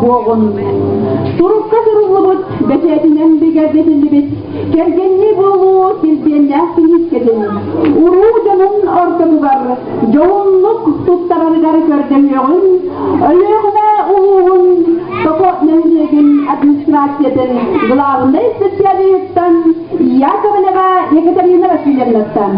Холбуоҕун. Сурукка суруллубут, бэчээтинэн бигэргэтиллибит кэргэннии буолуу килбиэннээх киниискэтин уруу дьонун ортотугар дьоһуннук туттарарыгар көрдөһүөҕүн Өлүөхүмэ улууһун Токо нэһилиэгин администрациятын главнай специалиһыттан Яковлева Екатерина Васильевнаттан.